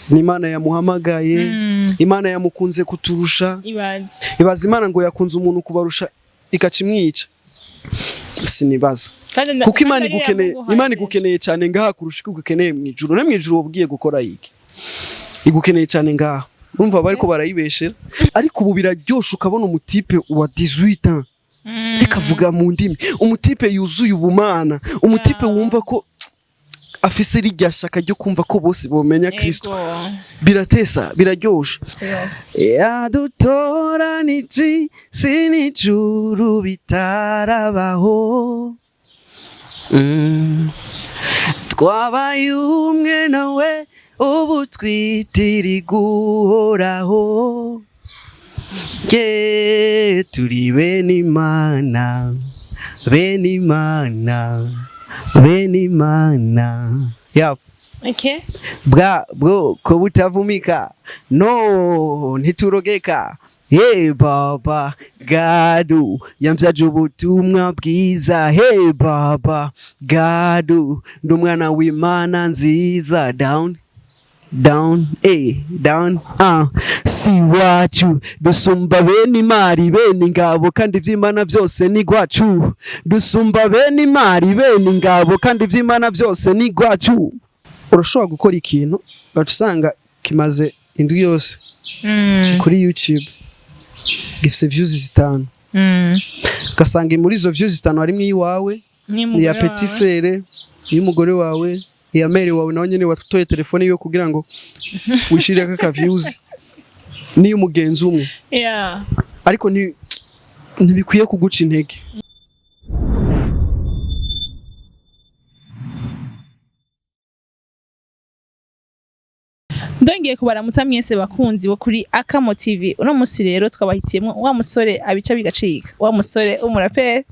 Ni Imana yamuhamagaye. Imana yamukunze kuturusha. Ibaze. Ibaza Imana ngo yakunze umuntu kubarusha, ikaca imwica. Sinibaza. Kandi Kuko Imana kandi ariyo igukeneye. yamuguhaye. Imana igukeneye cyane ngaha kurusha uko igukeneye mu ijuru. No mu ijuru woba ugiye gukora iki? Igukeneye cyane ngaha. Urumva bariko barayibeshera, ariko ubu biraryoshe, ukabona umutipe wa 18 ans ariko avuga mu ndimi, umutipe yuzuye ubumana, umutipe wumva ko afise rirya shaka ryo kumva ko bose bomenya Kristo. Biratesa, biraryoshe. Yadutoranije isi n'ijuru bitarabaho. Twabaye umwe nawe, ubu twitiri guhoraho. Ye turi bene Imana, bene Imana, bene Imana. Yap. Bwa bwoko butavumika, no ntiturogeka. Hey baba gadu yamvyaje ubutumwa bwiza. Hey baba gadu, ndi umwana w'Imana nziza. Down down, down, ah si wacu dusumba bene imari bene ingabo, kandi ivy'Imana byose ni gwacu. Dusumba bene imari bene ingabo, kandi ivy'Imana byose ni gwacu. Urashobora gukora ikintu ugaca usanga kimaze indwi yose kuri YouTube gifise views 5, ugasanga muri izo views 5 harimwo iyiwawe, iya petit frère, iy'umugore wawe, iya mère wawe nawe nyene watoye telefone yiwe kugira ngo wishireko aka views, n'iy'umugenzi umwe. Ariko ntibikwiye kuguca intege. Ndongeye kubaramutsa mwese bakunzi bo kuri Akamo TV. Uno musi rero twabahitiyemwo wa musore abica bigacika, wa musore w'umuraperi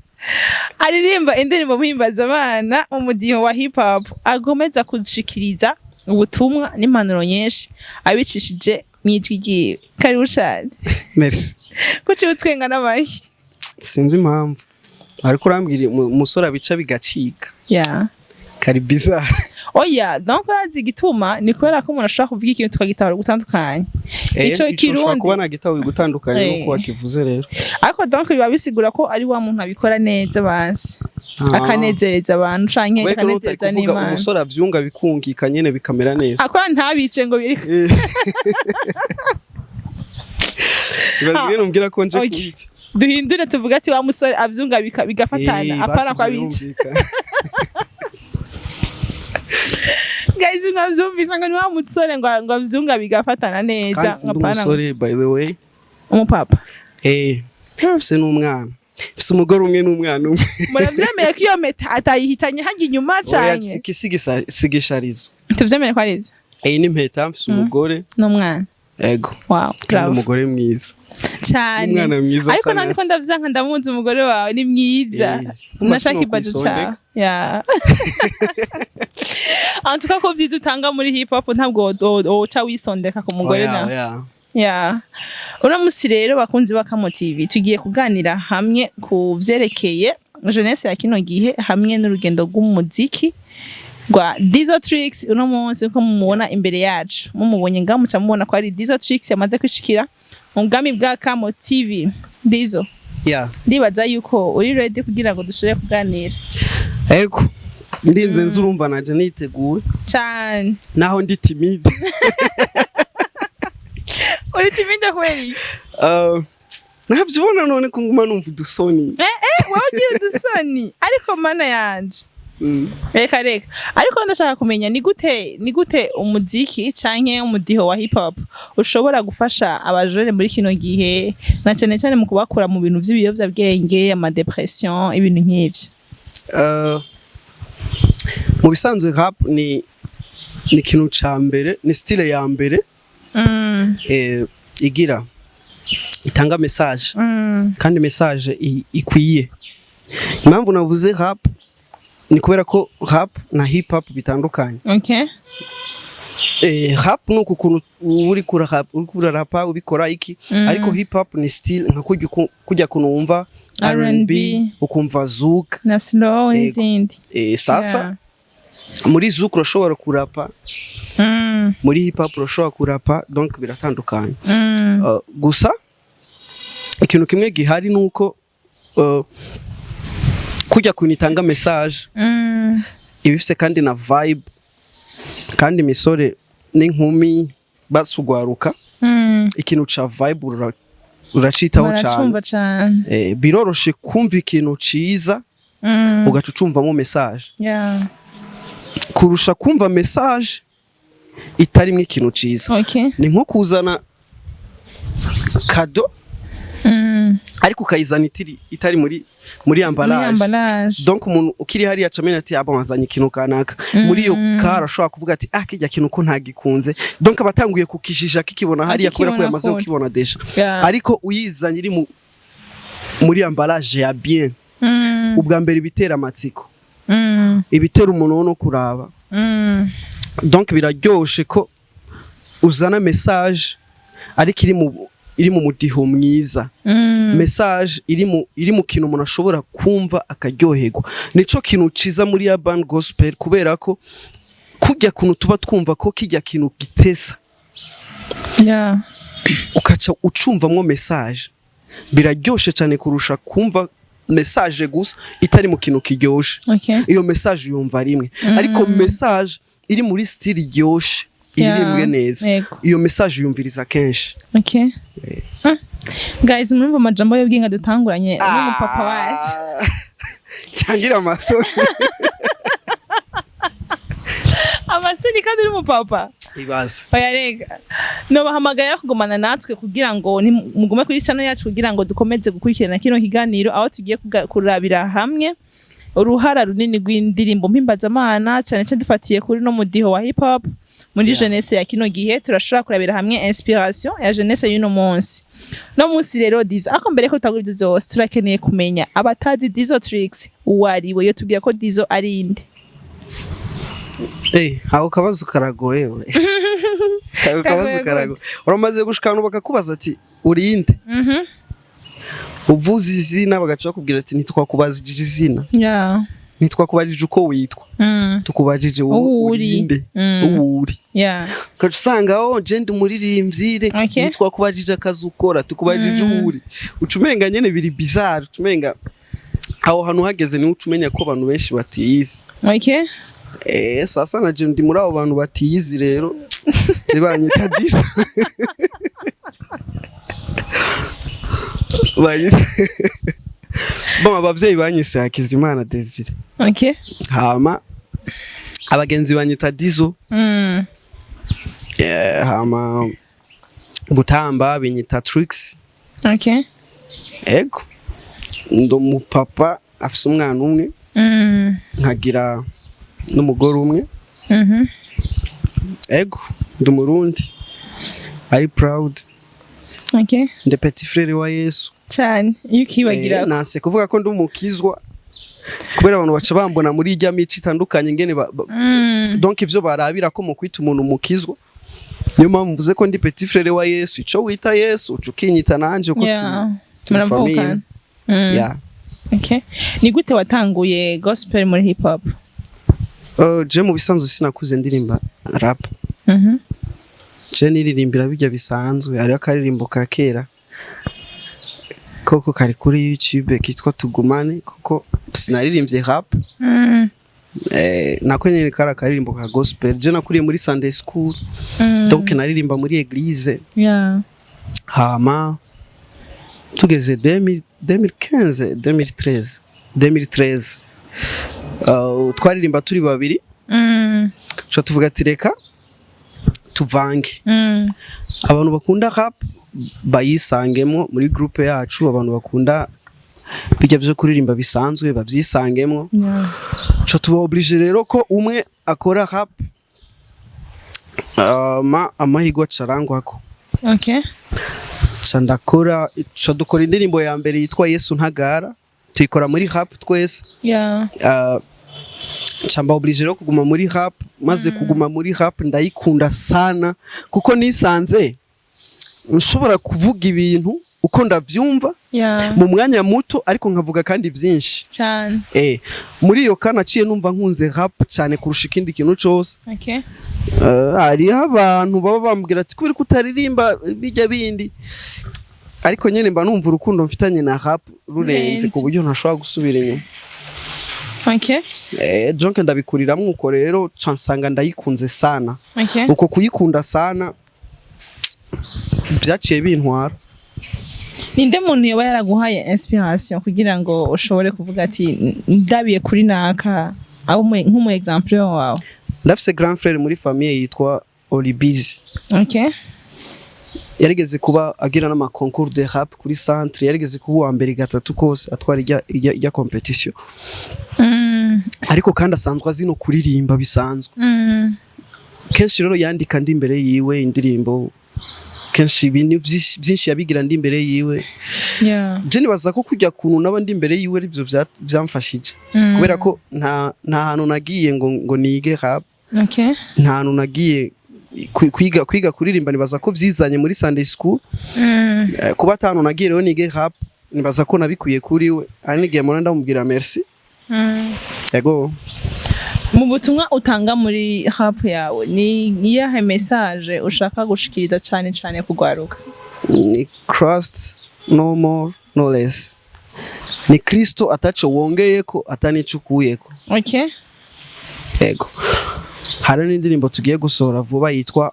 aririmba indirimbo mpimbaza abana mu mudiho wa hip hop, agomeza kuzishikiriza ubutumwa n'impanuro nyinshi abicishije mw'ijwi ryiwe. Karibu cane. Merci. Kuki utwenga n'amayi? Sinzi impamvu, ariko urambwira umusore abica bigacika. Kari bizarre. Oya, donc urazi igituma? Ni kubera ko umuntu ashobora kuvuga ikintu tukagitahura gutandukanye. Ico Ico ushobora Kirundi. kuba nagitaho gutandukanye nuko wakivuze rero. Ariko donc biba bisigura ko ari wa muntu abikora neza basi, akanezereza abantu canke Kubera ko utari akanezereza kuvuga n'Imana. umusore avyunga bikungika nyene bikamera neza. Akora ntabice ngo biri. Ibaze ingene umbwira ko nje kubica. Duhindure tuvuge ati wa musore avyunga bigafatana, apana basi ko abica. birumvikana. Guys, mwavyumvise ngo ni wa musore ngo avyunga bigafatana neza. Kandi sindi Apana umusore, by the way. Umupapa. Mfise n'umwana, mfise umugore umwe n'umwana umwe. Muravyemeye ko iyo meta atayihitanye hajya inyuma Oya, canke sigisharizo. Tuvyemere ko ari ivyo? Ni impeta, mfise umugore. N'umwana. Ego. Wow. Kandi Bravo. umugore mwiza. Cane. Umwana mwiza. Ariko Asa nandiko neza. ndavyanka, ndamuzi umugore wawe ni mwiza. Umva Nashaka ibazo sinokwisondeka. cawe. Yeah. En tout cas, ko vyiza utanga muri hip hop, ntabwo woca wisondeka ku mugore. Oya, Nawe. oya. Yeah. Uno musi rero, bakunzi ba Kamo TV, tugiye kuganira hamwe ku vyerekeye jeunesse ya kino gihe hamwe n'urugendo rw'umuziki rwa Dizzo Trix. Uno munsi uko mumubona imbere yacu, mumubonye ngaho muca mubona ko ari Dizzo Trix yamaze kwishikira mu bwami bwa Kamo TV. Dizzo, ndibaza yuko uri ready kugira ngo dushobore kuganira. Ego, ndinze nzi, urumva naje niteguwe. Cane. Naho ndi timide. Uri timide kubera iki? Ntavyubona none ko nguma numva udusoni? Eh, wowe ugira udusoni, ariko mana yanje. Reka reka, ariko ndashaka kumenya ni gute umuziki canke umudiho wa hip hop ushobora gufasha abajene muri kino gihe, na cyane cyane mu kubakura mu bintu vy'ibiyovyabwenge, ama dépression, ibintu nk'ivyo. Mu bisanzwe rap ni ikintu ca mbere, ni style ya mbere igira itanga message, kandi message ikwiye. Impamvu navuze rap ni kubera ko rap na hip hop bitandukanye. Rap ni uku kuntu uba uriko uriko urarapa, ubikora iki, ariko hip hop ni style nka kurya kuntu wumva R&B, R&B, ukumva zouk na slow Yego. n'izindi. Sasa. Muri zouk urashobora kurapa, muri hip hop urashobora kurapa, donc biratandukanye. Gusa ikintu kimwe gihari nuko kujya kuntu itanga message, iba ifise kandi na vibe, kandi imisore n'inkumi basugwaruka, ikintu ca vibe uracitaho cane. Baracumva cane. Biroroshe kumva ikintu ciza, ugaca ucumvamo message, kurusha kumva message itarimwo ikintu ciza. Ni nko kuzana cadeau, ariko ukayizana itari muri muri emballage. Emballage. Donc umuntu ukiri hariya acamenya ati: "Abo azanye ikintu kanaka." Muri iyo kara ashobora kuvuga ati: "Ah, kijya kintu ko ntagikunze." Donc aba atanguye kukijija kikibona hariya, kubera ko Akikibona yamaze kure. kukibona déjà. Ariko uyizanye iri muri emballage ya bien, ubwa mbere ibitera amatsiko, ibitera umuntu no kuraba. Donc biraryoshe ko uzana message, ariko iri mu mudiho mwiza, message iri mu kintu umuntu ashobora kumva akaryoherwa. Nico kintu ciza muri urban gospel, kubera ko kujya kuntu tuba twumva ko kijya kintu gitesa, ukaca ucumvamwo message, biraryoshe cyane kurusha kumva message gusa itari mu kintu kiryoshe. Iyo message yumva rimwe, ariko message iri muri style iryoshe, iririmbwe neza, iyo message yumviriza kenshi. Okay. Guys, murumva amajambo y'ubwinga dutanguranye n'umupapa wacu. Cyangira amasoni. Amasoni kandi uri umupapa. Ibaze. Oya, rega nobahamagara kugumana natwe kugira ngo mugume kuri channel yacu, kugira ngo dukomeze gukurikirana kino kiganiro, aho tugiye kurabira hamwe uruhara runini rw'indirimbo mpimbazamana, cyane cyane dufatiye kuri no mudiho wa hip hop muri jeunesse ya kino gihe. Turashobora kurabira hamwe inspiration ya jeunesse y'uno munsi. No munsi rero Dizo, ariko mbere ko tutagura ibyo byose, turakeneye kumenya abatazi Dizo Tricks uwo ari we. Yo tubwira ko Dizo ari inde? Ako kabazo karagoye we. Ako kabazo Kagoye. karagoye. Uramaze gushika ahantu bakakubaza ati: "Urinde?" Uvuze izina, bagaca bakubwira ati: "Ntitwakubajije izina, ntitwakubajije uko witwa, tukubajije wowe uwo uri. Urinde, uwo uri." Ugaca usanga: "Oh, je ndi umuririmbyi." Ntitwakubajije akazi ukora, tukubajije uwo uri. Uca umenga nyene biri bizarre, uca umenga aho hantu hageze niho uca umenya ko abantu benshi batiyizi. Sasa na je ndi muri abo bantu batiyizi rero, je banyita Dizo. Bon, abavyeyi banyise Hakizimana Desire. Hama abagenzi banyita Dizo. Hama gutamba binyita Tricks. Ego, ndi umupapa afise umwana umwe, nkagira n'umugore umwe. Ego, ndi umurundi ari proud. Ndi petit frère wa Yesu. Cyane iyo ukibagira. Nanse kuvuga ko ndi umukizwa, kubera abantu baca bambona muri ijya mico itandukanye ngene donc ivyo barabira ko mu kwita umuntu umukizwa. Niyo mpamvu mvuze ko ndi petit frère wa Yesu. Ico wita Yesu uca ukinyita nanje, ko turi famille. Muravukana. Yeah. Okay. Ni gute watanguye gospel muri hip hop? Je mu bisanzwe sinakuze ndirimba rap. Je niririmbira bijya bisanzwe. Hariho akaririmbo ka kera koko kari kuri YouTube kitwa Tugumane, kuko sinaririmbye rap. Nako nyene kari akaririmbo ka gospel. Je nakuriye muri Sunday school, donc naririmba muri église. Hama tugeze 2000 2015, 2013, 2013, twaririmba turi babiri, tuca tuvuga ati: "Reka tuvange, abantu bakunda rap bayisangemo muri groupe yacu, abantu bakunda bijya byo kuririmba bisanzwe babyisangemo." Tuca tuba obligé rero ko umwe akora rap, ma amahirwe acarangwako, ca ndakora, ca dukora indirimbo ya mbere yitwa Yesu Ntagara, tuyikora muri rap twese. Ca mba obligé rero kuguma muri rap. Maze kuguma muri rap, ndayikunda sana, kuko nisanze nshobora kuvuga ibintu uko ndavyumva. Mu mwanya muto, ariko nkavuga kandi byinshi. Cyane. Muri iyo kana naciye numva nkunze rap cyane kurusha ikindi kintu cose. Hariho abantu baba bambwira ati: "Kubera ko utaririmba bijya bindi?" Ariko nyene mba numva urukundo mfitanye na rap rurenze Rurenze. ku buryo ntashobora gusubira inyuma. Donc ndabikuriramwo uko rero, ca nsanga ndayikunze sana. Uko kuyikunda sana byaciye bintwara. Ninde muntu yoba yaraguhaye inspiration kugira ngo ushobore kuvuga ati: "Ndabiye kuri naka," abo nk'umu exemple wawe? Ndafise grand frère muri famille yitwa Olibizi. Yarigeze kuba agira n'ama concours de rap kuri centre, yarigeze kuba uwa mbere gatatu kose, atwara ijya compétition. Ariko kandi asanzwe azi no kuririmba bisanzwe. Kenshi rero yandika ndi imbere yiwe indirimbo, kenshi ibintu vyinshi yabigira ndi imbere yiwe. Je nibaza ko kujya kuntu naba ndi imbere yiwe arivyo vyamfashije, kubera ko nta hantu nagiye ngo nige rap. Nta hantu nagiye kwiga kuririmba. Nibaza ko vyizanye muri Sunday school. Kuba ata hantu nagiye rero nige rap, nibaza ko nabikuye kuri we. Hari n'igihe mpora ndamubwira merci. Yego. Mu butumwa utanga muri rap yawe, ni iyahe message ushaka gushikiriza cyane cyane kugwaruka? Ni Christ, no more no less. Ni Kristo, ataco wongeyeko, atanico ukuyeko. Yego, hari n'indirimbo tugiye gusohora vuba yitwa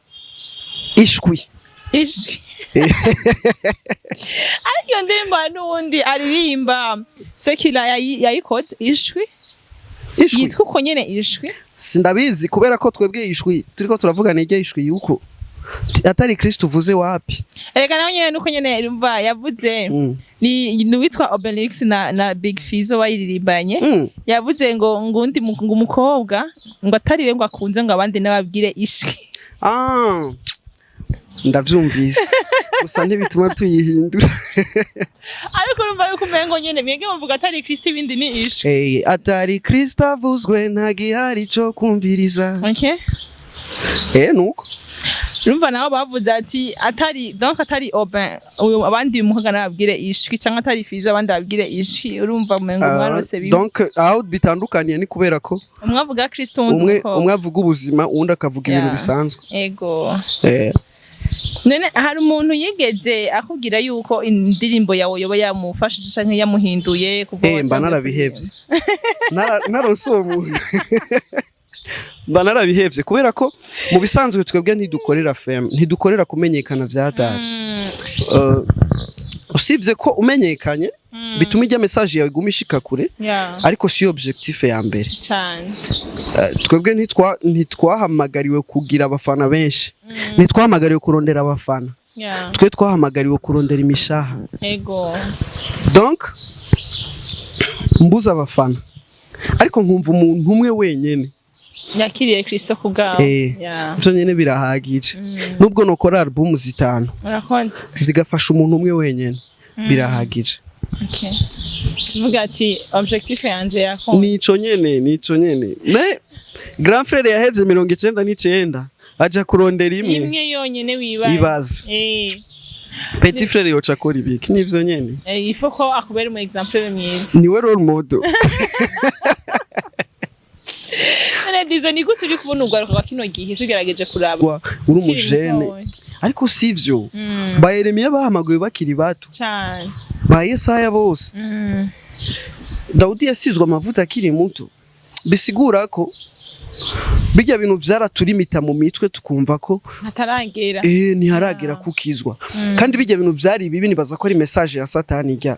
Ishwi. Ishwi. Ariko iyo ndirimbo hari n'uwundi aririmba sekila yayikoze, Ishwi. Ishwi. Yitwa uko nyene, Ishwi. Sindabizi, kubera ko twebwe ishwi turiko turavuga niryo ishwi yuko atari Kristo uvuze wapi. Erega nawe nyene nuko nyene umva yavuze. Ni uwitwa Obelix na Big Fizzo bayiririmbanye. Yavuze ngo ngundi ngo umukobwa ngo atari we ngo akunze, ngo abandi nababwire ishwi. Ah, ndavyumvise, gusa ntibituma tuyihindura. Ariko urumva yuko umengo nyene mwebwe muvuga atari Kristo, ibindi ni ishwi. Atari Kristo avuzwe, nta gihari co kumviriza. Nuko. Urumva nabo bavuze ati atari, donc atari Obin uyu, abandi uyu mukobwa nababwire ishwi, cyangwa atari Fizzo, abandi babwire ishwi. Urumva umengo mwarose bimwe. Donc aho bitandukaniye ni kubera ko umwe avuga Kristo, uwundi umwe umukobwa. Umwe avuga ubuzima, uwundi akavuga ibintu bisanzwe. Ego. None hari umuntu yigeze akubwira yuko indirimbo yawe yoba yamufashije canke yamuhinduye kuva Mba watangiye narabihevye. Naronse uwo muntu mba narabihevye, kubera ko mu bisanzwe twebwe ntidukorera fame, ntidukorera kumenyekana vyatari. Usibye ko umenyekanye bituma ijya message yawe iguma ishika kure, ariko si objectif ya mbere. Cyane. Twebwe ntitwahamagariwe kugira abafana benshi, ntitwahamagariwe kurondera abafana. Twe twahamagariwe kurondera imishaha. Donc mbuze abafana, ariko nkumva umuntu umwe wenyene yakiriye Kristo ku bwawe, ivyo nyene birahagije. Nubwo nokora album zitanu urakoze, zigafasha umuntu umwe wenyene, birahagije. Okay. Tuvuga ati objectif yanje yakonze. Nico nyene, nico nyene. Mais grand frère yahevye 99 aja kurondera imwe. Imwe yonyene, wibaza. Ibaze. Petit frère yoca akora ibiki? Nivyo nyene. Il faut ko akubera umu exemple mwiza. Niwe role model. None Dizo, ni gute uri kubona urwaruka rwa kino gihe, tugerageje kuraba? Uri ukiri umujene. mutoya. Ariko sivyo, ba Yeremiya bahamaguye bakiri bato, ba Yesaya bose. Dawudi yasizwe amavuta akiri muto. Bisigura ko bijya bintu vyaraturimita mu mitwe, tukumva ko ntataragera. Ntiharagera kukizwa. Kandi bijya bintu vyari bibi, nibaza ko ari message ya Satani ijya,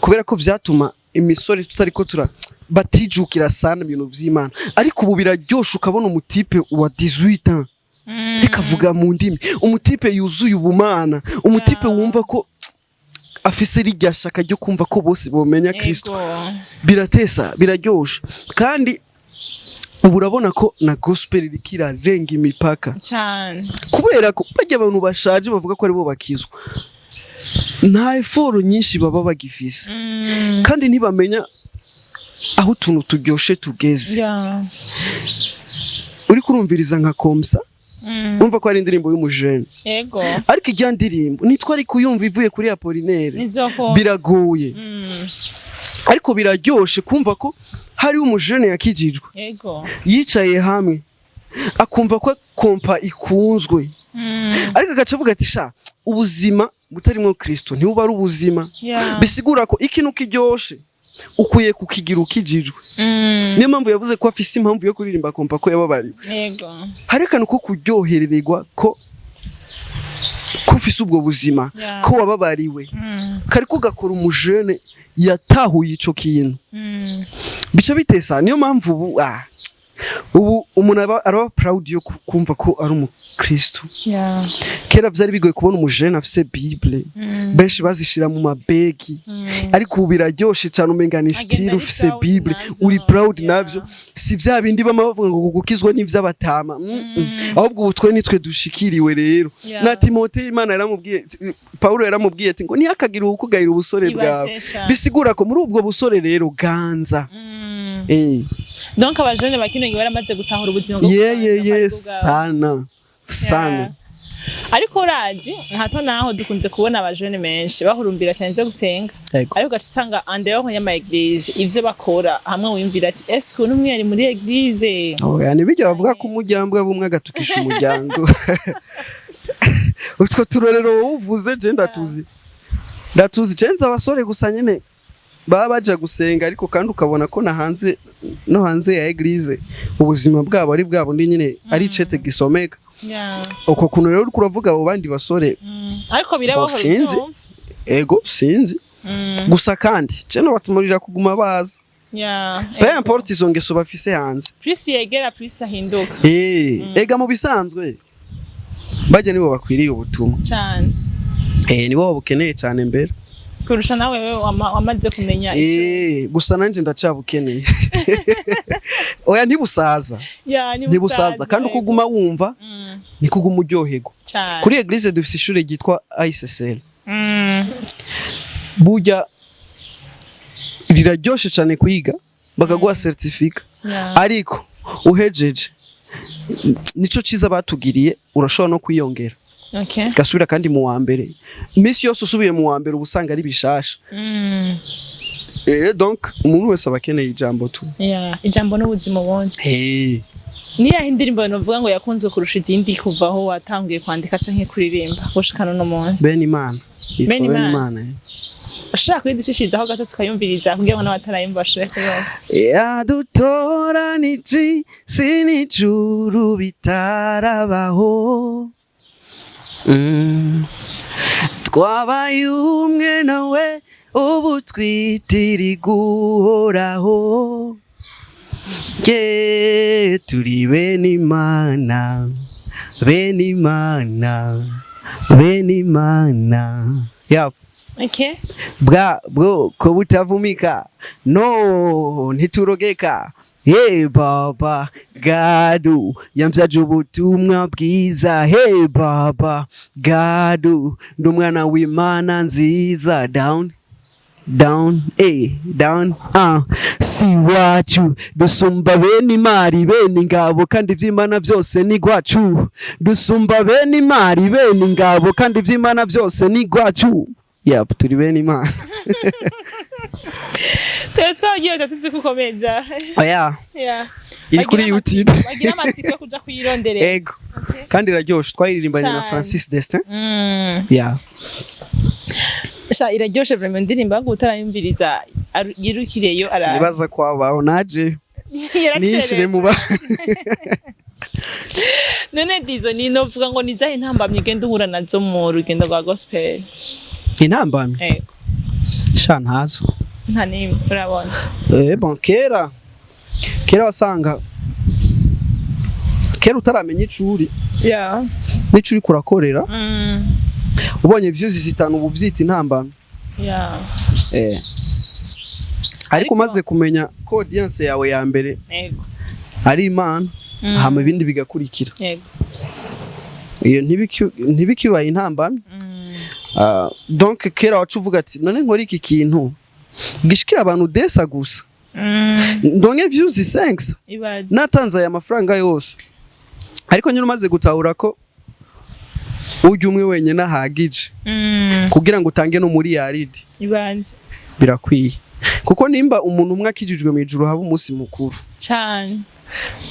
kubera ko vyatuma imisore tutariko tura batijukira sana ibintu vy'Imana. Ariko ubu biraryoshe, ukabona umutipe wa 18 ans rikavuga mu ndimi, umutipe yuzuye ubumana, umutipe wumva ko afise rirya shaka ryo kumva ko bose bomenya Kristo. Biratesa, biraryoshe. Kandi ubu urabona ko na gospel iriko irarenga imipaka, cyane. kubera ko bajya abantu bashaje bavuga ko aribo bakizwa, nta effort nyinshi baba bagifise, kandi ntibamenya aho utuntu turyoshe tugeze. Uri kurumviriza nka Komsa. Umva ko ari indirimbo y'umujene, ariko ijya ndirimbo nitwari kuyumva ivuye kuri Apollinaire. Nivyo ko. Biragoye, ariko biraryoshe kumva ko hari umujene yakijijwe, yicaye hamwe akumva ko kompa ikunzwe, ariko agaca avuga ati: "Sha, ubuzima butarimwo Kristo ntibuba ari ubuzima." Bisigura ko ikintu kiryoshe ukwiye kukigira ukijijwe. Niyo mpamvu yavuze ko afise impamvu yo kuririmba kompa, ko yababariwe. Hari akantu ko kuryoherererwa ko ufise ubwo buzima, ko wababariwe, kariko gakora umujene yatahuye ico kintu, bica bitesa. Niyo mpamvu ubu umuntu aba araba proud yo kumva ko ari umukristo. Kera vyari bigoye kubona umujene afise Bible, benshi bazishira mu mabegi, ariko ubu biraryoshe cyane, umenga ni Agenda style ari ufise proud Bible, navyo. uri proud navyo. Si vya bindi bama bavuga ngo gukizwa n'ivy'abatama. Ahubwo ubu twe nitwe dushikiriwe rero. Na Timote, Imana yaramubwiye, Paulo yaramubwiye ati ngo ntihakagire uwukugayira ubusore bwawe. Ibaze sha. Bisigura ko muri ubwo busore rero ganza. Donc abajene ba kino gihe baramaze gutahura ubuzima bwo kubanza ko aribwo bwawe. Sana sana. Yeah. Ariko urazi hato naho dukunze kubona abajene menshi bahurumbira cyane ibyo gusenga, ariko ugaca usanga en dehors y'ama église ivyo bakora, hamwe wiyumvira ati: "Est-ce que n'umwe yari muri église?" Oya, ntibijya bavuga ko umuryango bumwe agatukisha umuryango. Utwo turorero wowe uvuze, je ndatuzi, ndatuzi. Je nzi abasore gusa nyene baba baja gusenga, ariko kandi ukabona ko na hanze, no hanze ya église, ubuzima bwabo ari bwa bundi nyene, ari icete gisomeka. Uko kuntu rero uriko uravuga abo bandi basore, Ariko birabaho. Bo, sinzi. Ubyumva. Ego, sinzi. Gusa kandi je nobatumurira kuguma baza, peu importe izo ngeso bafise hanze. Plus yegera, plus ahinduka. Ega mu bisanzwe bajya nibo bakwiriye ubutumwa. Cyane. Nibo babukeneye cyane mbere kurusha nawe wewe wamaze kumenya icyo. Gusa nanje ndacabukeneye. Oya, ntibusaza. Ya, ntibusaza, kandi uko uguma wumva niko uguma uryoherwa. Kuri église dufise ishure ryitwa ICCL. Burya riraryoshe cyane kwiga, bakaguha certificat, ariko uhejeje, nico ciza batugiriye, urashobora no kwiyongera, gasubira kandi mu wa mbere. Iminsi yose usubiye mu wa mbere uba usanga ari bishasha. Donc umuntu wese aba akeneye ijambo tu. Yeah, ijambo n'ubuzima bundi. Niyaho indirimbo novuga ngo yakunzwe kurusha izindi kuva aho watanguye kwandika canke kuririmba gushika n'uno munsi? Bene Imana. Yitwa Bene Bene Imana. Imana. Ushaka kuyidushishirizaho gato tukayumviriza kugira ngo n'abatarayumva bashobore kuyumva. Yadutoranije isi n'ijuru bitarabaho. Twabaye umwe nawe, ubu twitiri guhoraho. Ye, turi bene Imana, bene Imana, bene Imana. Yap. Bwa bwoko butavumika, no ntiturogeka. Hey baba gadu yamvyaje ubutumwa bwiza. Hey baba gadu, ndi umwana w'Imana nziza. Down down, down, ah si wacu dusumba bene imari bene ingabo, kandi ivy'Imana byose ni gwacu. Dusumba bene imari bene ingabo, kandi ivy'Imana byose ni gwacu. Yap, turi bene Imana. Twe twagiye tuzi kukomeza. Oya. Iri kuri YouTube. Bagira amatsiko yo kuja kuyironderera. Ego, kandi iraryoshe, twayiririmbanye na Cane. Francis Destin. Yeah. Sha, iraryoshe vraiment indirimbo, ahubwo utarayumviriza yirukireyo ara. Sinibaza ko abaho naje nishire mu ba. None Dizo, ni novuga ngo ni izahe ntambamyi ugenda uhura nazo mu rugendo rwa gospel? Intambamyi? Ego. Sha, ntazo. Nta n'imwe urabona? Bon, kera wasanga, kera utaramenya icuri n'ico uriko urakorera, ubonye views 5 ubu vyita intambamyi. Ariko umaze kumenya ko audience yawe ya mbere ari Imana, hama ibindi bigakurikira, iyo ntibikibaye intambamyi. Ah, donc kera wacu uvuga ati: "None nkora iki kintu gishikira abantu desa gusa, ndonke views 5, Ibaze. natanze aya mafaranga yose." Ariko nyine umaze gutahura ko urya umwe wenyine ahagije kugira ngo utange no muri yaridi, Ibanze. birakwiye, kuko nimba umuntu umwe akijijwe, mu ijuru haba umunsi mukuru. Cyane.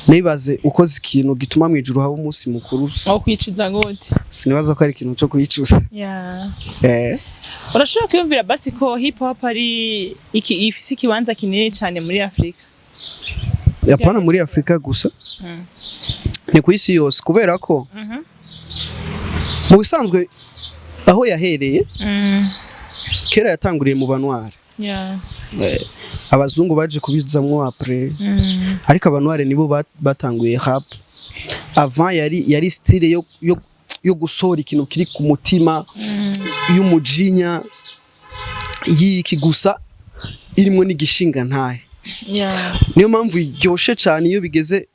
Nibaze ukoze ikintu gituma mu ijuru haba umunsi mukuru, Aho kwicuza gute? sinibaza ko ari ikintu cyo kuyicuza. Urashobora kwiyumvira basi ko hip hop ari iki ifise ikibanza kinini cyane muri Afrika? Yapana muri Afurika gusa, ni ku isi yose, kubera ko mu bisanzwe aho yahereye kera yatanguriye mu banware. Abazungu baje kubizamwo après, ariko abanware nibo batanguye rap. Avant yari style yo gusohora ikintu kiri ku mutima, y'umujinya, y'iki gusa, irimwo n'igishinga ntahe. Niyo mpamvu iryoshe cyane iyo bigeze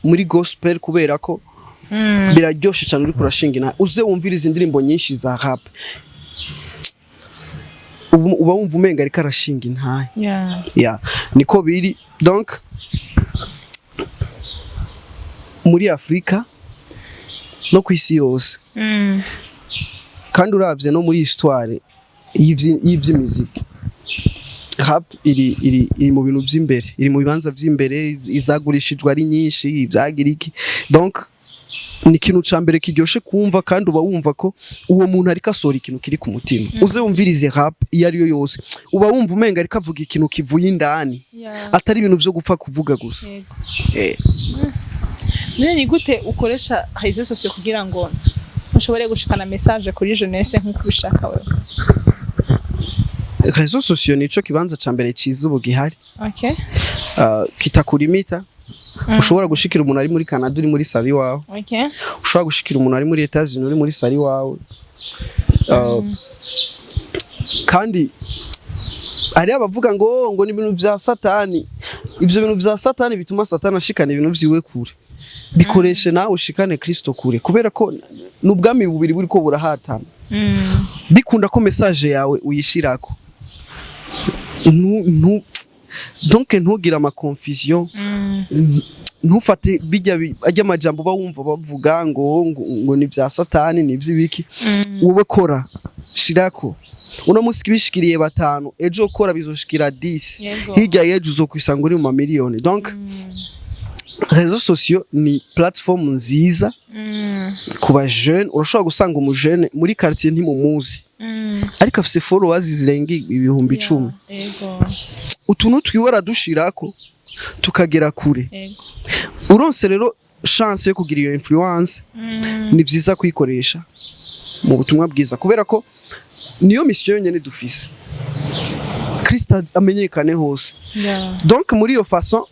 muri gospel, kubera ko biraryoshe cyane uriko urashinga intahe. Uze wumviriza indirimbo nyinshi za rap, uba wumva umenga ariko arashinga intahe. Ya, niko biri. Donc muri Afurika no ku isi yose, kandi uravye no muri histoire y'ivy'imiziki, rap iri mu bintu vy'imbere, iri mu bibanza vy'imbere, izagurishijwe ari nyinshi, ivyagira iki. Donc ni ikintu ca mbere kiryoshe kumva, kandi uba wumva ko uwo muntu ariko asohora ikintu kiri ku mutima. Uze wumvirize rap iyo ariyo yose, uba wumva umenga ariko avuga ikintu kivuye indani, atari ibintu vyo gupfa kuvuga gusa. None ni gute ukoresha réseaux sociaux kugira ngo ushobore gushikana message kuri jeunesse nk'uko ubishaka wewe? Réseaux sociaux nico kibanza ca mbere ciza ubu gihari, kitakurimita. Ushobora gushikira umuntu ari muri Canada uri muri salon iwawe, ushobora gushikira umuntu ari muri Etats-Unis uri muri salon iwawe. Kandi hari abavuga ngo ni ibintu vya Satani. Ivyo bintu vya Satani bituma Satani ashikana ibintu vyiwe kure, bikoreshe nawe ushikane Kristo kure, kubera ko n'ubwami bubiri buriko burahatana. Bikunda ko message yawe uyishirako, donc ntugire ama confusion, ntufate bijya ajya amajambo uba wumva bavuga ngo ni vya Satani, ni ivy'ibiki. Wowe kora, shirako. Uno munsi bishikiriye batanu, ejo kora bizoshikira 10, hirya y'ejo uzokwisanga uri mu mamiliyoni. Donc réseaux sociaux ni plateforme nziza ku ba jeune. Urashobora gusanga umujene muri quartier ntimumuzi, ariko afise followers zirenga 10,000. Utuntu twiwe aradushirako tukagera kure. Uronse rero chance yo kugira iyo influence, ni vyiza kuyikoresha mu butumwa bwiza, kubera ko niyo mission yonyene dufise, Kristo amenyekane hose. Donc muri iyo façon,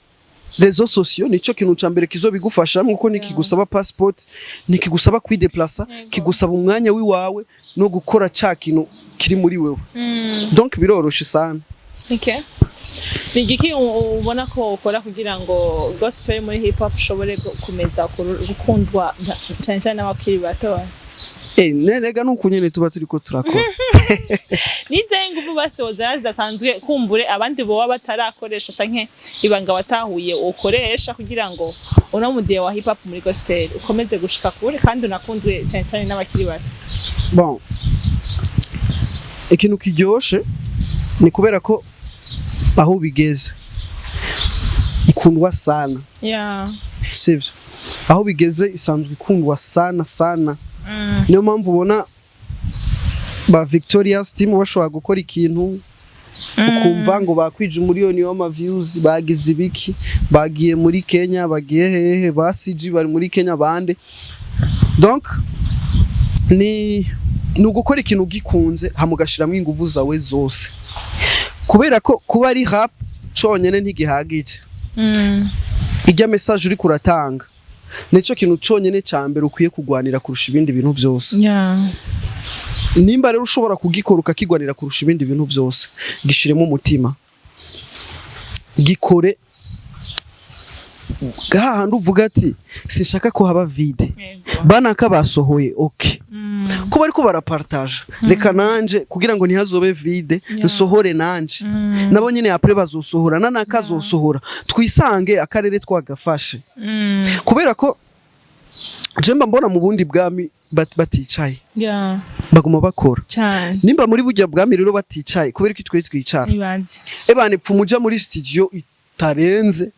réseaux sociaux nico kintu ca mbere kizobigufasha, nkuko nikigusaba passeport, nikigusaba kwideplasa, kigusaba umwanya wiwawe no gukora ca kintu kiri muri wewe. Donc biroroshe sana. Okay. Ni igiki ubona ko ukora kugira ngo gospel muri hip hop ushobore gukomeza gukundwa cyane cyane n'abakiri bato? Nerega nuko nyene tuba turiko turakora. Nizehe nguvu basoza zidasanzwe kumbure abandi boba batarakoresha, canke ibanga watahuye ukoresha kugira ngo uno mudihe wa hip hop muri gospel ukomeze gushika kure kandi unakundwe cyane cyane n'abakiri bato? Bon, ikintu kiryoshe ni kubera ko aho bigeze ikundwa sana. Sivyo? Aho bigeze isanzwe ikundwa sana sana. Niyo mpamvu ubona ba Victorious Team bashobora gukora ikintu, ukumva ngo bakwije umuriyoni w'ama views, bagize ibiki, bagiye muri Kenya, bagiye hehe, ba CG bari muri Kenya, bande. Donc ni ugukora ikintu gikunze, hama ugashiramwo inguvu zawe zose, kubera ko kuba ari rap conyene ntigihagije. Ijya message uriko uratanga nico kintu conyene ca mbere ukwiye kugwanira kurusha ibindi bintu vyose. Nimba rero ushobora kugikora, ukakigwanira kurusha ibindi bintu vyose, gishiremo umutima, gikore hahandi uvuga ati: "Sinshaka ko haba vide." Banaka basohoye, okay, ko bariko barapartaja, reka nanje kugira ngo ntihazobe vide, nsohore nanje. Nabo nyene après bazosohora, nanaka azosohora, twisange akarere twagafashe, kubera ko Je mba mbona mu bundi bwami baticaye, baguma bakora. Nimba muri burya bwami rero baticaye, kubera ko twe twicara? Ibanze. Ebane, pfuma uja muri studio itarenze,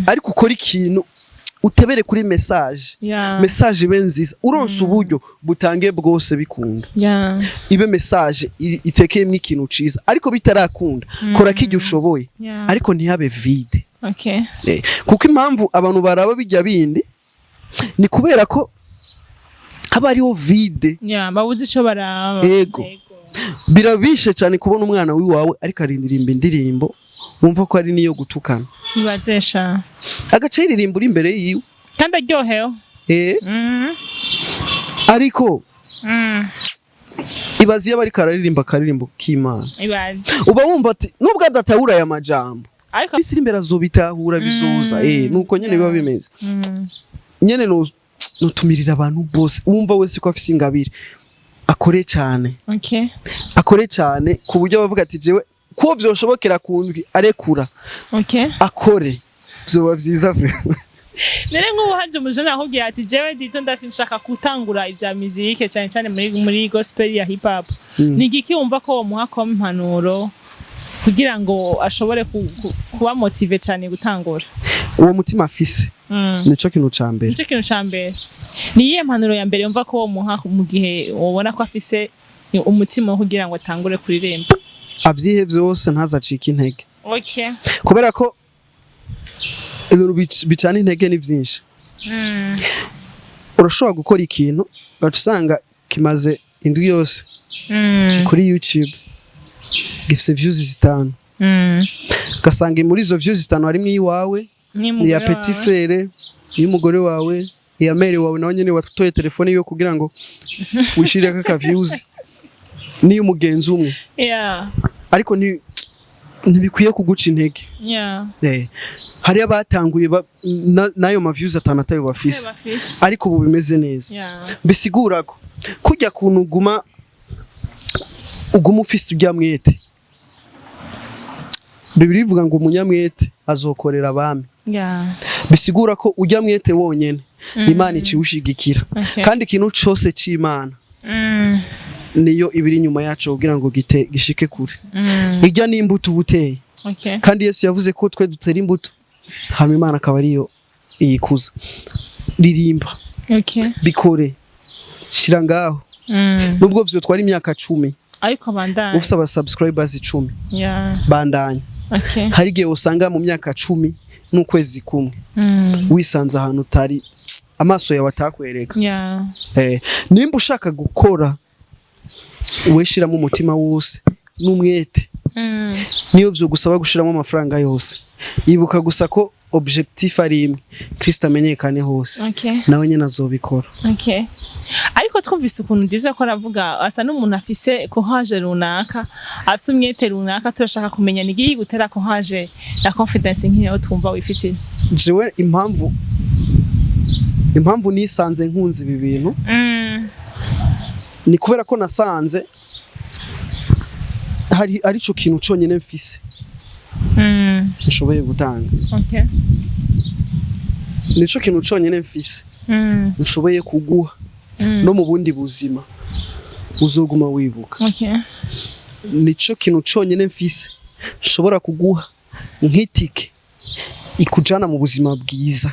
ariko ukora ikintu, utebere kuri message, message ibe nziza. Uronse uburyo, butange bwose, bikunda, ibe message itekeyemwo ikintu ciza. Ariko bitarakunda, kora kirya ushoboye, ariko ntihabe vide. Kuko impamvu abantu baraba bijya bindi ni kubera ko haba hariho vide. Yeah, babuze ico baraba. Ego. Birabishe cyane kubona umwana w'iwawe ariko arindirimba indirimbo wumva ko ari niyo gutukana, Ibaze sha. agaca yiririmba uri imbere yiwe. Kandi aryohewe. Ariko ibaze iyo bariko araririmba akaririmbo k'Imana. Ibaze. Uba wumva ati nubwo adatahura aya majambo, Ariko isi iri imbere azobitahura, bizoza. Nuko nyene biba bimeze. Nyene no notumirira abantu bose, wumva wese ko afise ingabire, akore cyane, akore cyane ku buryo bavuga ati jewe ko vyoshobokera kundwi arekura, akore, vyoba vyiza vraiment. Nere nk'ubu haje umujene akubwira ati: "Jewe Dizo, ndashaka gutangura ibya musique, cyane cyane muri gospel ya hip hop." Ni igiki wumva ko womuha ko impanuro kugira ngo ashobore kuba motivé cyane gutangura? Uwo mutima afise, nico kintu ca mbere. Nicyo kintu ca mbere. Ni iyihe mpanuro ya mbere yumva ko womuha mu gihe wobona ko afise umutima wo kugira ngo atangure kuririmba? Avyihe vyose, ntazacike intege, kubera ko ibintu bicana intege ni vyinshi. Urashobora gukora ikintu, ugaca usanga kimaze indwi yose kuri YouTube gifise views 5, ugasanga muri izo views 5 harimwo iwawe, iya petit frère, iy'umugore wawe, iya mère wawe nawe nyene watoye telefone yiwe kugira ngo wishireko aka views, n'iy'umugenzi umwe. Ariko ntibikwiye kuguca intege. Hariyo abatanguye n'ayo ma views 5 atayo bafise, bafise, ariko ubu bimeze neza. Bisigura ko kurya kuntu uguma ufise urya mwete, Bibiliya ivuga ngo umunyamwete azokorera abami. Bisigura ko urya mwete wonyene Imana iciwushigikira. Kandi ikintu cose c'Imana niyo ibiri inyuma yacu kugira ngo gite gishike kure. Irya n'imbuto uba uteye. Kandi Yesu yavuze ko twe dutera imbuto, hama Imana akaba ariyo iyikuza. Ririmba, bikore, shira ngaho, nubwo vyotwara imyaka 10, ariko bandanye, ufise aba subscribers 10, bandanya. Hari igihe usanga mu myaka 10 n'ukwezi kumwe wisanze ahantu utari, amaso yawe atakwereka. Nimba ushaka gukora, we shiramo umutima wose n'umwete. Niyo vyogusaba gushiramo amafaranga yose, ibuka gusa ko objectif ari imwe: Kristo amenyekane hose. Nawe nyene azobikora. Okay. Ariko twumvise ukuntu Dizo ko aravuga, asa n'umuntu afise courage runaka, afise umwete runaka. Turashaka kumenya ni igihe gutera courage na confidence nk'iyo twumva wifitiye. Jewe impamvu nisanze nkunze ibi bintu ni kubera ko nasanze hari arico kintu conyene mfise nshoboye gutanga. Nico kintu conyene mfise nshoboye kuguha no mu bundi buzima uzoguma wibuka. Nico kintu conyene mfise nshobora kuguha nk'itike ikujana mu buzima bwiza.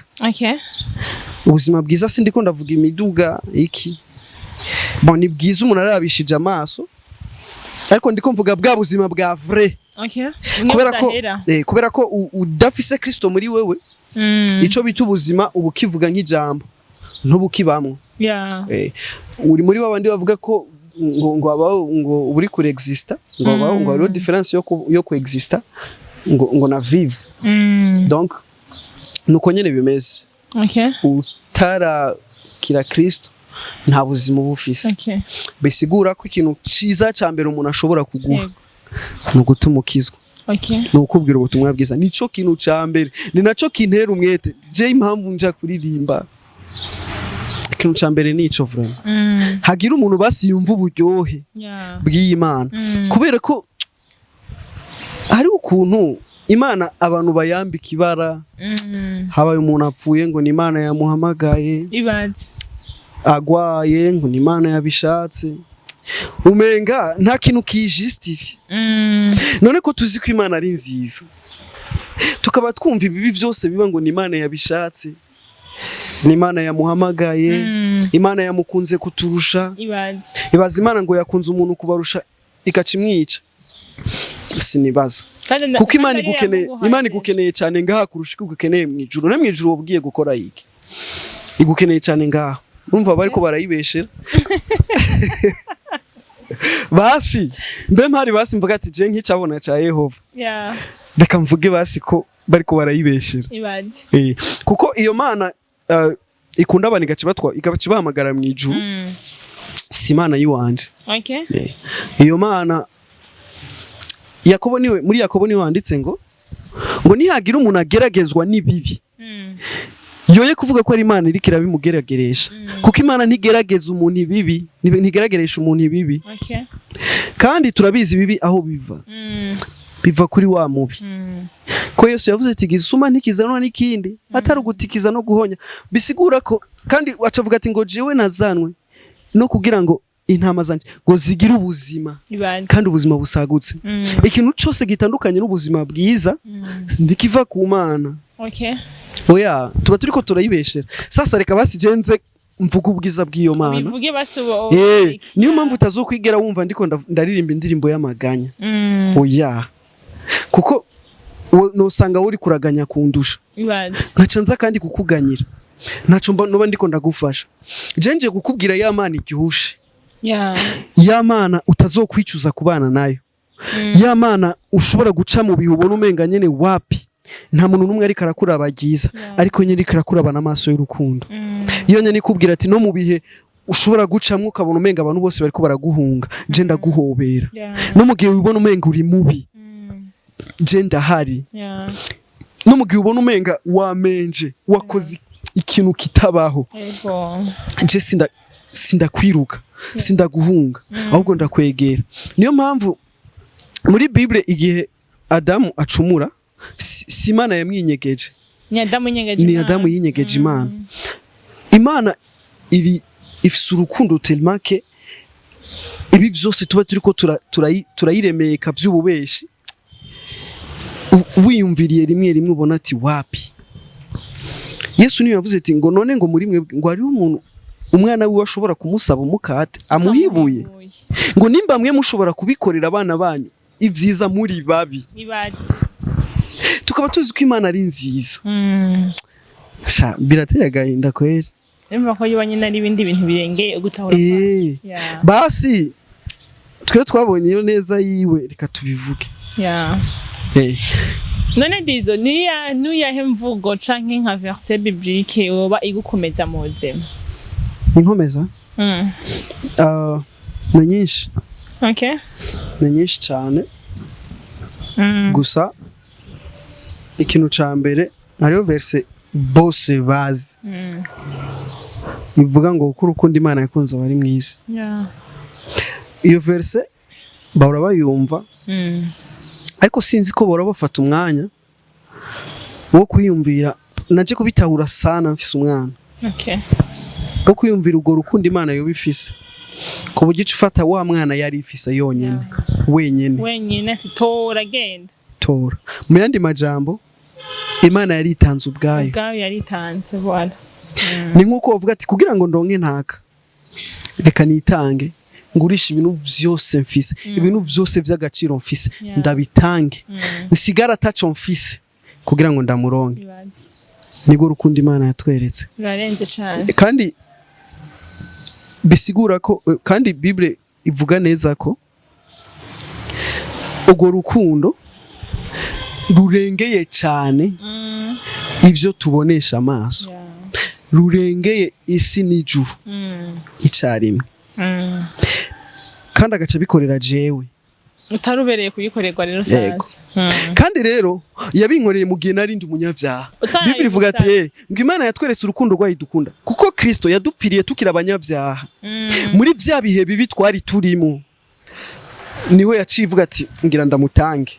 Ubuzima bwiza, sindiko ndavuga imiduga iki, bon, ni bwiza umuntu arabishije amaso, ariko ndiko mvuga bwa buzima bwa vrai. Bumwe Kubera ko budahera. Kubera ko udafise Kristo muri wewe, ico bita ubuzima uba ukivuga nk'ijambo, ntubukibamwo. Uri muri babandi bavuga ko ngo abaho, ngo uri kure exista, ngo abaho, ngo hariho différence yo ku exista ngo na vivre. Donc nuko nyene bimeze. Utarakira Kristo, nta buzima uba ufise. Bisigura ko ikintu ciza ca mbere umuntu ashobora kuguha ni ugutuma ukizwa, ni ukubwira ubutumwa bwiza. Nico kintu ca mbere, ni naco kintera umwete je. Impamvu nja kuririmba, ikintu ca mbere nico vraiment, hagira umuntu basi yumva uburyohe bw'iyi Mana, kubera ko hari ukuntu Imana abantu bayambika ibara. Habaye umuntu apfuye, ngo ni Imana yamuhamagaye. Ibaze. Agwaye, ngo ni Imana yabishatse. Umenga nta kintu kijustifie. None ko tuzi ko Imana ari nziza, tukaba twumva ibibi byose biba ngo ni Imana yabishatse, ni Imana yamuhamagaye, Imana yamukunze kuturusha. Ibaze. Ibaza Imana ngo yakunze umuntu kubarusha, ikaca imwica. Sinibaza. Kandi Kuko Imana kandi ariyo igukeneye. yamuguhaye. Imana igukeneye cyane ngaha kurusha uko igukeneye mu ijuru. No mu ijuru woba ugiye gukora iki? Igukeneye cyane ngaha. Urumva bariko barayibeshera. Basi mbe mpari, basi mvuga ati je nk'icabona ca Yehova, reka mvuge basi ko bariko barayibeshera. Ibaze. Kuko iyo Mana ikunda abantu igaca ibatwa, igaca ibahamagara mu ijuru, si Imana yiwanje. Iyo Mana Yakobo niwe, muri Yakobo niwe wanditse ngo nihagira umuntu ageragezwa n'ibibi, yoye kuvuga ko ari Imana iriko irabimugerageresha, kuko Imana ntigerageza umuntu ibibi, ntigerageresha umuntu ibibi. Kandi turabizi ibibi aho biva. Biva kuri wa mubi. Ko Yesu yavuze ati gisuma ntikizanwa n'ikindi atari ugutikiza no guhonya. Bisigura ko kandi acavuga ati ngo jewe nazanwe no kugira ngo intama zanje ngo zigire ubuzima, Ibaze. kandi ubuzima busagutse. Ikintu cyose gitandukanye n'ubuzima bwiza ntikiva ku Mana. Oya, tuba turiko turayibeshera. Sasa reka basi jenze mvuga ubwiza bw'iyo Mana. Bivuge basi ubo. Niyo mpamvu utazokwigera wumva ndiko ndaririmba indirimbo y'amaganya. Oya, kuko nosanga uri kuraganya kundusha. Ibaze. Nkaca nza kandi kukuganyira, ntaco mba noba ndiko ndagufasha. Je nje kukubwira ya Mana igihushe, ya Mana utazokwicuza kubana nayo, ya Mana ushobora guca mu bihe ubona umenga nyene wapi, nta muntu n'umwe ariko arakuraba ryiza, ariko nyine ariko arakuraba n'amaso y'urukundo. Iyo nyene ikubwira ati no mu bihe ushobora gucamwo ukabona umenga abantu bose bariko baraguhunga, je ndaguhobera. No mu gihe ubona umenga uri mubi, je ndahari. No mu gihe ubona umenga wamenje, wakoze ikintu kitabaho, je sindakwiruka, sindaguhunga, ahubwo ndakwegera. Niyo mpamvu muri Bible igihe Adamu acumura, si Imana yamwinyegeje. Ni Adamu yinyegeje Ni Imana. Adamu yinyegeje Imana. Imana iri ifise urukundo tellement que ibi vyose tuba turiko turayiremeka vy'ububeshi, wiyumviriye rimwe rimwe ubona ati wapi. Yesu niyo yavuze ati ngo none ngo muri mwe ngo hariho umuntu umwana wiwe ashobora kumusaba umukate amuhibuye? Ngo nimba mwe mushobora kubikorera abana banyu ibyiza muri babi, Ibaze. tukaba tuzi ko Imana ari nziza. Sha, birateye agahinda kweri. Urumva ko yoba nyine ari ibindi bintu birengeye ugutahura. Basi twe twabonye iyo neza yiwe, reka tubivuge. None Dizo, niya nuyahe mvugo canke nka verset biblique yoba igukomeza mu buzima? Inkomeza? Ah, ni nyinshi. Ni nyinshi cyane. Gusa ikintu ca mbere, hariho verset bose bazi ivuga ngo kuko urukundo Imana yakunze abari mu isi. Iyo verset bahora bayumva, ariko sinzi ko bahora bafata umwanya wo kwiyumvira. Naje kubitahura sana mfise umwana, wo kwiyumvira urwo rukundo Imana yoba ifise, ku buryo ica ifata wa mwana yari ifise yonyene wenyene. Wenyine, ati tora genda. Tora. Mu yandi majambo, Imana yaritanze ubwayo. Ubwayo yaritanze, voilà. Ni nk'uko bavuga ati kugira ngo ndonke ntaka, reka nitange, ngurisha ibintu vyose mfise, ibintu vyose vy'agaciro mfise, ndabitange, nsigara ataco mfise kugira ngo ndamuronke. Ibaze. Nibwo rukundo Imana yatweretse. Birarenze cane. Kandi bisigura ko, kandi Bible ivuga neza ko urwo rukundo rurengeye cyane ivyo tubonesha amaso, rurengeye isi n'ijuru icarimwe. Kandi agaca bikorera jewe. Utarubereye kuyikorerwa rero. Yego. Sasa. Kandi rero yabinkoreye mu gihe narindi umunyabyaha. Utaraye Bible ivuga ati umusazi. Ngo Imana yatweretse urukundo rwayo idukunda kuko Kristo yadupfiriye tukiri abanyabyaha. Muri vya bihe bibi twari turimo, niho yaciye ivuga ati ngira ndamutange.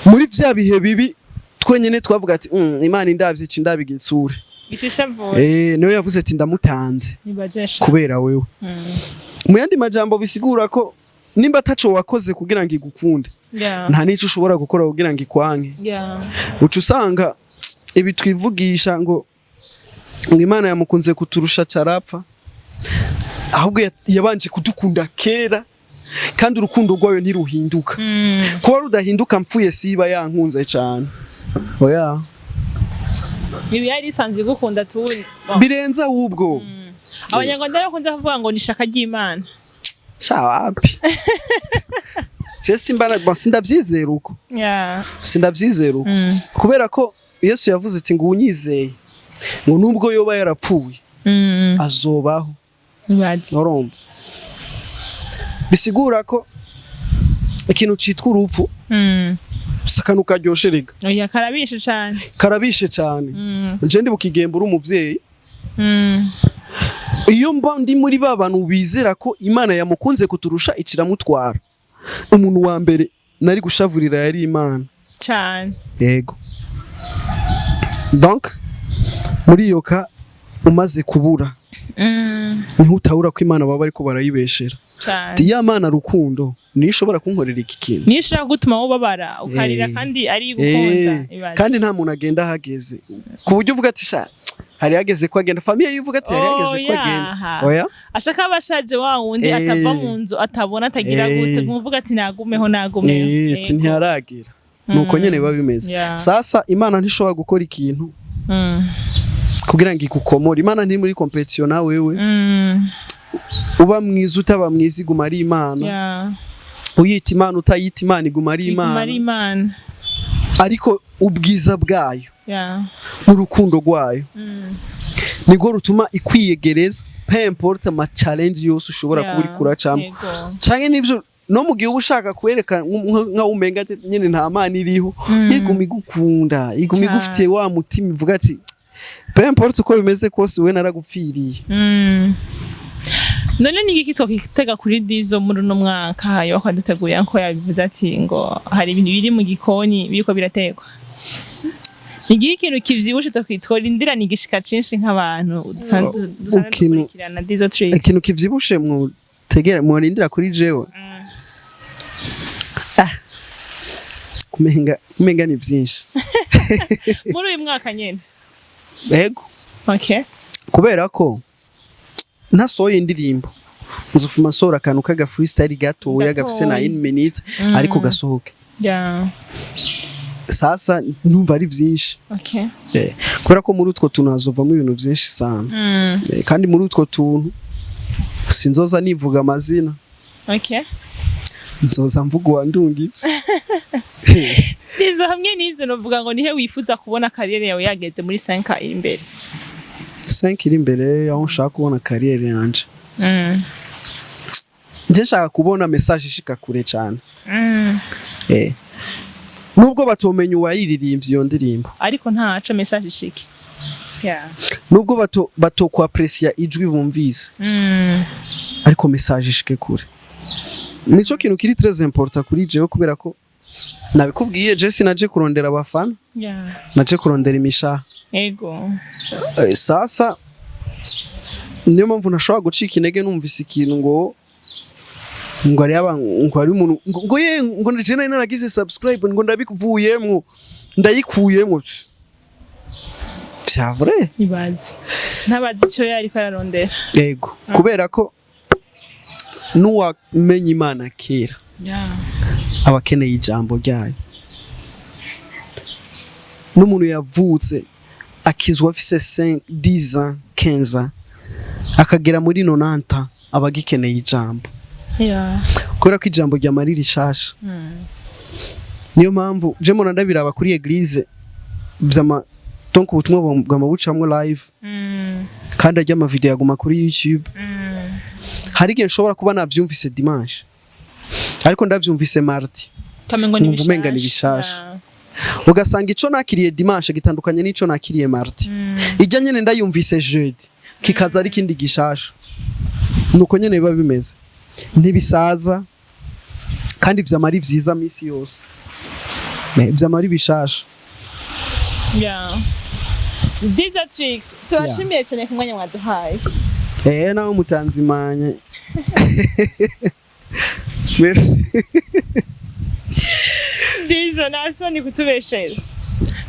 Muri vya bihe bibi twenyene twavuga ati: Imana indavye ici ndabigitsure." Ishishavuye. Niwe yavuze ati: "Ndamutanze Nibazesha. kubera wewe." Mu yandi majambo, bisigura ko nimba ataco wakoze kugira ngo igukunde, nta n'ico ushobora gukora kugira ngo ikwanke. Uca usanga ibi twivugisha ngo Imana yamukunze kuturusha carapfa, ahubwo yabanje kudukunda kera, kandi urukundo rwayo ntiruhinduka. Kuba rudahinduka, mpfuye siba yankunze cane, oya. Ibi yari isanzwe igukunda turi. Bon. Birenze ahubwo. Abanyarwanda bakunze kuvuga ngo ni ishaka ry'Imana. Sha, wapi, je simbana, bon, sindavyizera uko. Sindavyizera uko, kubera ko Yesu yavuze ati ngo unyizeye, ngo nubwo yoba yarapfuye, azobaho. Ibaze. Urumva, bisigura ko ikintu citwa urupfu si akantu karyoshe rega. Oya, karabishe cane. Karabishe cane. Je ndi bukigemba uri umuvyeyi. Iyo mba ndi muri ba bantu bizera ko Imana yamukunze kuturusha iciramutwara, umuntu wa mbere nari gushavurira yari Imana. Cane. Yego, donc muri iyo ka umaze kubura, niho utahura ko Imana baba bariko barayibeshera. Cane. Ya Mana rukundo niyo ishobora kunkorera iki kintu? Niyo ishobora gutuma ubabara ukarira kandi ari igukunda. Ibaze. Kandi nta muntu agenda ahageze ku buryo uvuga ati: "Sha, hari hageze ko agenda." Famille yivuga ati: "Hari hageze ko agenda." Oya. Ashaka abashaje wa wundi atava mu nzu, atabona, atagira gute, nkuvuga ati: "Nagumeho, nagumeho." Ati ntiyaragira. Nuko nyene biba bimeze. Sasa Imana ntishobora gukora ikintu kugira ngo igukomore. Imana ntiri muri compétition na wewe. Uba mwiza, utaba mwiza, iguma ari Imana. Uyita Imana, utayita Imana, iguma ari Iguma ari Imana. Imana. Ariko ubwiza bwayo n'urukundo rwayo nirwo rutuma ikwiyegereza, peu importe ama challenge yose ushobora kuba uriko uracamo canke n'ivyo, no mu gihe uba ushaka kwereka nka umenga ati nyene nta Mana iriho, iguma igukunda, iguma igufitiye wa mutima, ivuga ati: "Peu importe uko bimeze kose, we naragupfiriye." None ni igiki twakitega kuri Dizo muri uno mwaka? Yo kwaduteguye ko yabivuze ati ngo hari ibintu biri mu gikoni biriko biratekwa. Ni igiki kintu kivyibushe twitworindirana igishika cinshi nk'abantu dusanzwe dukurikirana Dizo Tricks? Ikintu kivyibushe mutegera, murindira kuri jewe, kumenga ni vyinshi. Muri uyu mwaka nyene? Yego. Kubera ko ntasohoye indirimbo, nzofuma nsohora akantu k'aga freestyle gatoya gafise na Gatoya. 1 minute, ariko gasohoke. Sasa numva ari vyinshi. Kubera ko muri utwo tuntu hazovamo ibintu vyinshi sana. Kandi muri utwo tuntu sinzoza nivuga amazina, nzoza mvuga uwandungitse. Dizo, hamwe n'ivyo novuga ngo nihe wifuza kubona carrière yawe yageze muri 5 iri imbere? 5 iri imbere, aho nshaka kubona carrière yanje, nje nshaka kubona message ishika kure cane. Nubwo batomenya uwayiririmbye iyo ndirimbo, ariko ntaco, message ishike. Nubwo batokwapresia ijwi bumvise, ariko message ishike kure, nico kintu kiri très important kuri jewe, kubera ko nabikubwiye, je sinaje kurondera abafana, naje kurondera imishaha. Sasa niyo mpamvu ntashobora gucika intege numvise ikintu ngo ari aba, ngo ari umuntu ngo ye, ngo je nari naragize subscribe, ngo ndabikuvuyemwo, ndayikuyemwo, vya vrai. Ibaze ntabazi ico yariko ararondera. Yego, kubera ko n'uwamenye Imana kera aba akeneye ijambo ryayo, n'umuntu yavutse akizwa afise 5, 10 ans, 15 ans, akagera muri 90, aba agikeneye ijambo, kubera ko ijambo ryamara rishasha. Niyo mpamvu je mbona ndabiraba kuri église vyama, donc ubutumwa bwama bucamwo live, kandi arya ama vidéo yaguma kuri YouTube. Hari igihe nshobora kuba navyumvise dimanche, ariko ndavyumvise mardi Kamengo ni nkumva umenga ni bishasha. Ugasanga ico nakiriye dimanche gitandukanye n'ico nakiriye mardi, ijya nyene ndayumvise jeudi kikaza ari ikindi gishasha. Nuko nyene biba bimeze, ntibisaza kandi vyama ari vyiza misi yose. Mais vyama ari bishasha. Yeah. Dizatrix, turashimiye cyane ku mwanya mwaduhaye. Nawe mutanzimanye, merci. Dizo, nta soni kutubeshera,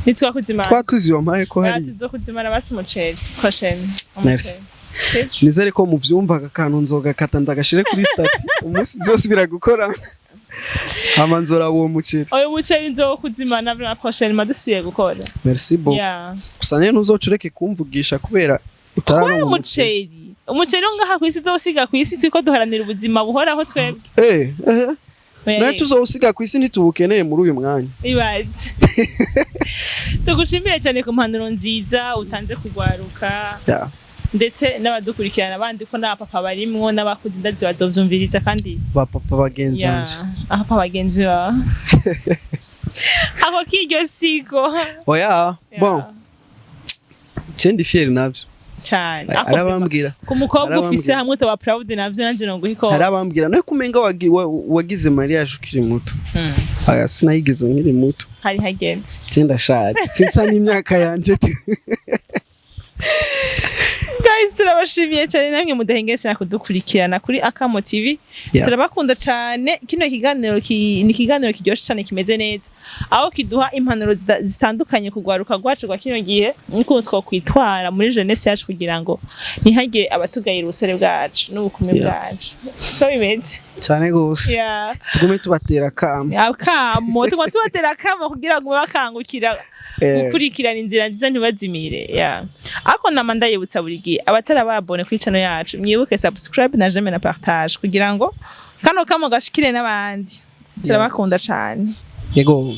nitwakuzimana. Twatuzi wampaye ko hari Tuzokuzimana basi umuceri prochaine. Merci. Sibyo? Nizere ko muvyumva. Aka kantu nzogakata ndagashire kuri statut, umunsi nzosubira gukora hama nzoraba uwo muceri. Uyu muceri nzokuzimana la prochaine dusubiye gukora. Merci beaucoup. Gusa nyene ntuzocureke kumvugisha kubera kubera utararonka umuceri. Umuceri wo ngaha kw'isi uzosiga kw'isi, turiko duharanira ubuzima buhoraho twebwe. Eh, nawe tuzowusiga kw'isi, ntituwukeneye muri uyu mwanya. Ibaze. Tugushimiye cyane ku mpanuro nziza utanze kugwaruka ndetse n'abadukurikirana bandi, ko n'abapapa barimwo n'abakuze, indazi bazovyumviriza kandi. Ba papa bagenzi banje. Abapapa bagenzi bawe, ako k'iryo sigo. Oya. Bon, je ndi fier navyo. Cyane. Ako Arabambwira ku mukobwa ufise arabambwira. hamwe utaba proud navyo, nanje noguha iko. Arabambwira nawe kumenga wagize mariage ukiri muto. Aya, sinayigize nkiri muto. Hari hagenze. Je ndashaje, sinsa n'imyaka yanje. Guys, turabashimiye cyane namwe mudahengesera kudukurikirana kuri Akamo TV. Turabakunda cyane. Kino kiganiro ni ikiganiro kiryoshye cyane, kimeze neza, aho kiduha impanuro zitandukanye kugwaruka rwacu rwa kino gihe n'ukuntu twokwitwara muri jeunesse yacu kugira ngo ntihagire abatugayira ubusore bwacu n'ubukumi bwacu. Siko bimeze? Cyane gose. Tugume tubatera akamo. Akamo, tuguma tubatera akamo kugira ngo bakangukira gukurikirana inzira nziza, ntibazimire. Yeah. Ariko nama ndayibutsa buri gihe abatarababone kuri channel yacu, mwibuke subscribe na j'aime na partage kugira ngo kano kamo gashikire n'abandi. Turabakunda cyane. Yego.